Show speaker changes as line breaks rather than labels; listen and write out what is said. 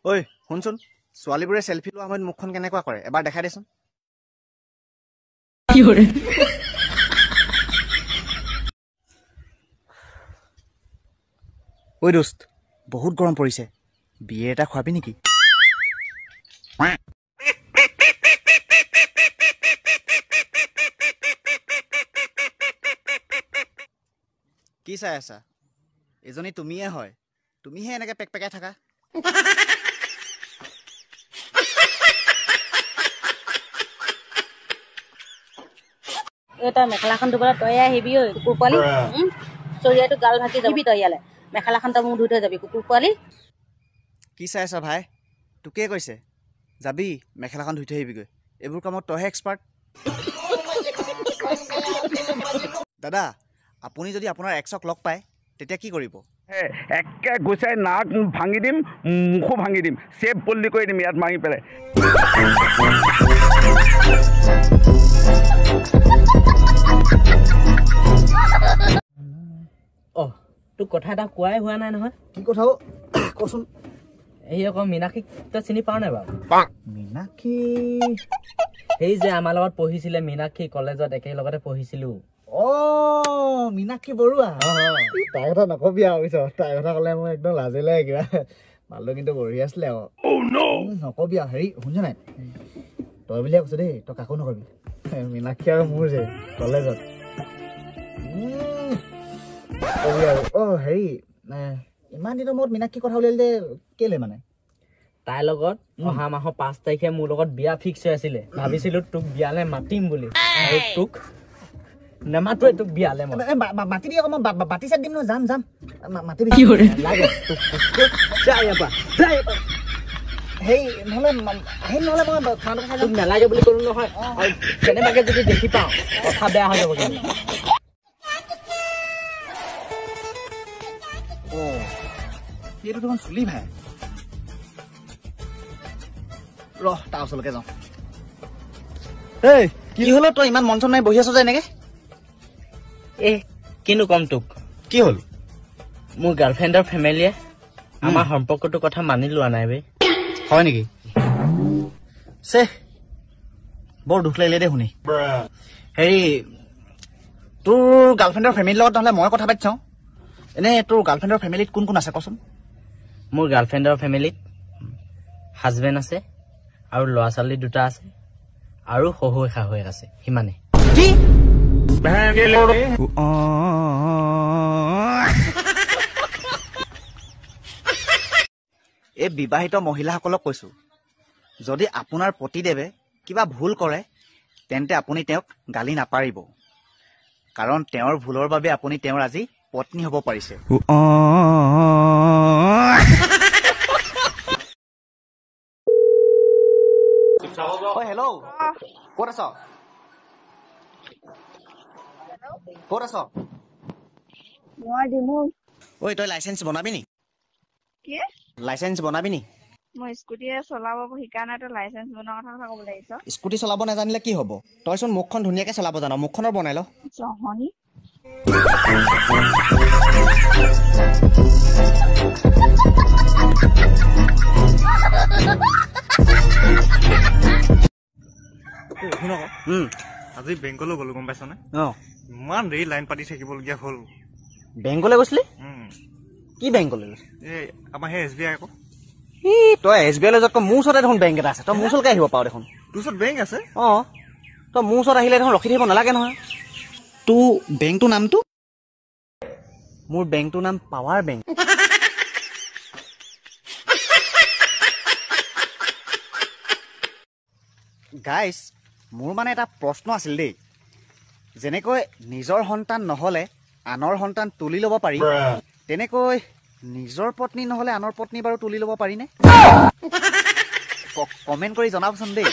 ঐ শুনচোন, ছোৱালীবোৰে চেলফি লোৱা সময়ত মুখখন কেনেকুৱা কৰে এবাৰ দেখাই দেচোন। ঐ দোস্ত, বহুত গৰম পৰিছে, বিয়েৰ এটা খোৱাবি নেকি? কি চাই আছা? এজনী তুমিয়ে হয়, তুমিহে এনেকে পেক পেকাই থাকা।
এই তই মেখেলাখন ধুবলৈ তয়ে আহিবি ঐ কুকুৰ পোৱালি। চৰিয়াটো গাল ভাগি যাবি তই ইয়ালে। মেখেলাখন তই মোক ধুই থৈ যাবি কুকুৰ পোৱালি।
কি চাই আছ ভাই? তোকে কৈছে, যাবি মেখেলাখন ধুই থৈ আহিবিগৈ, এইবোৰ কামত তইহে এক্সপাৰ্ট। দাদা, আপুনি যদি আপোনাৰ এক্সক লগ পায় তেতিয়া কি কৰিব?
একে গুচাই নাক ভাঙি দিম, মুখো ভাঙি দিম, চেপ বদলি কৰি দিম ইয়াত মাৰি পেলাই।
অ, তোক কথা এটা কোৱাই হোৱা নাই নহয়।
কি কথা কচোন?
এই আকৌ মীনাক্ষীক তই চিনি পাৱ নাই বাৰু?
মীনাক্ষী
সেই যে আমাৰ লগত পঢ়িছিলে, মীনাক্ষী, কলেজত একেলগতে পঢ়িছিলো।
অ, মীনাক্ষী বৰুৱা। তাইৰ কথা নকবি আৰু পিছত, তাইৰ কথা ক'লে মোৰ একদম লাজে লাগে কিবা। মালটো কিন্তু বঢ়িয়া আছিলে আকৌ। নকবি আৰু। হেৰি শুনিছ নাই, তই বুলিয়ে কৈছো দেই, তই কাকো নকবি। মীনাক্ষী আৰু মোৰ যে কলেজত কবি আৰু। অ হেৰি, ইমান দিনৰ মূৰত মীনাক্ষী কথা উলিয়ালি যে কেলে মানে?
তাইৰ লগত অহা মাহৰ 5 তাৰিখে মোৰ লগত বিয়া ফিক্স হৈ আছিলে। ভাবিছিলো তোক বিয়ালে মাতিম বুলি, আৰু তোক নেমাতোৱে তোক বিয়ালে। মই
মাতি দি আকৌ, মই বাতি চাত দিম নহয়, যাম যাম, মাতিবি।
লাগে তোক, যা ইয়াৰ পৰা, যা ইয়াৰ পৰা।
হেই নহ'লে আহিম, নহ'লে মই খানাটো খাই
তোক নালাগে বুলি ক'লো নহয়। আৰু কেনেবাকে যদি দেখি পাওঁ কথা বেয়া হৈ যাব কিন্তু।
অ, সেইটো দেখোন চুলি ভাই। ৰহ, তাৰ ওচৰলৈকে যাওঁ। এই কি হ'ল, তই ইমান মন চন নাই বহি আছ যে এনেকে?
এ কিনো ক'ম তোক।
কি হ'ল?
মোৰ গাৰ্লফ্ৰেণ্ডৰ ফেমিলিয়ে আমাৰ সম্পৰ্কটোৰ কথা মানি লোৱা নাই বে।
হয় নেকি? চে বৰ দুখ লাগিলে দেই শুনি। হেৰি, তোৰ গাৰ্লফ্ৰেণ্ডৰ ফেমিলিৰ লগত নহ'লে মই কথা পাতি চাওঁ। এনেই তোৰ গাৰ্লফ্ৰেণ্ডৰ ফেমিলিত কোন কোন আছে কচোন?
মোৰ গাৰ্লফ্ৰেণ্ডৰ ফেমিলিত হাজবেণ্ড আছে আৰু ল'ৰা ছোৱালী দুটা আছে আৰু শহুৰ শাহুৱেক আছে, সিমানে।
কি? এই বিবাহিত মহিলাসকলক কৈছো, যদি আপোনাৰ পতিদেৱে কিবা ভুল কৰে তেন্তে আপুনি তেওঁক গালি নাপাৰিব, কাৰণ তেওঁৰ ভুলৰ বাবে আপুনি তেওঁৰ আজি পত্নী হ'ব পাৰিছে। হেল্ল', ক'ত আছ? ক'ত আছ?
মই ডিমু।
ঐ, তই লাইচেঞ্চ বনাবি নি?
কি
লাইচেঞ্চ বনাবি নি?
মই স্কুটিয়ে চলাব শিকা নাই, তই লাইচেঞ্চ বনোৱা কথা ক'ব লাগিছ?
স্কুটি চলাব নাজানিলে কি হ'ব, তইচোন মুখখন ধুনীয়াকে চলাব জান, মুখখনৰ বনাই ল।
জহনি।
শুন আকৌ, আজি বেংকলৈ গ'লো গম পাইছনে? ইমান দেৰি লাইন পাতি থাকিবলগীয়া হ'ল।
বেংকলৈ গৈছিলি? কি বেংকলৈ গৈছিলি?
এই আমাৰ সেই এছ বি আই আকৌ।
ই তই এছ বি আইলৈ যোৱাতকৈ মোৰ ওচৰতে দেখোন বেংক এটা আছে, তই মোৰ ওচৰলৈকে আহিব পাৰ দেখোন।
তোৰ ওচৰত বেংক আছে?
অ, তই মোৰ ওচৰত আহিলে দেখোন ৰখি থাকিব নালাগে নহয়। তোৰ বেংকটোৰ নামটো? মোৰ বেংকটোৰ নাম পাৱাৰ বেংক। গাইছ, মোৰ মানে এটা প্ৰশ্ন আছিল দেই। যেনেকৈ নিজৰ সন্তান নহ'লে আনৰ সন্তান তুলি ল'ব পাৰি, তেনেকৈ নিজৰ পত্নী নহ'লে আনৰ পত্নী বাৰু তুলি ল'ব পাৰিনে? কমেণ্ট কৰি জনাবচোন দেই।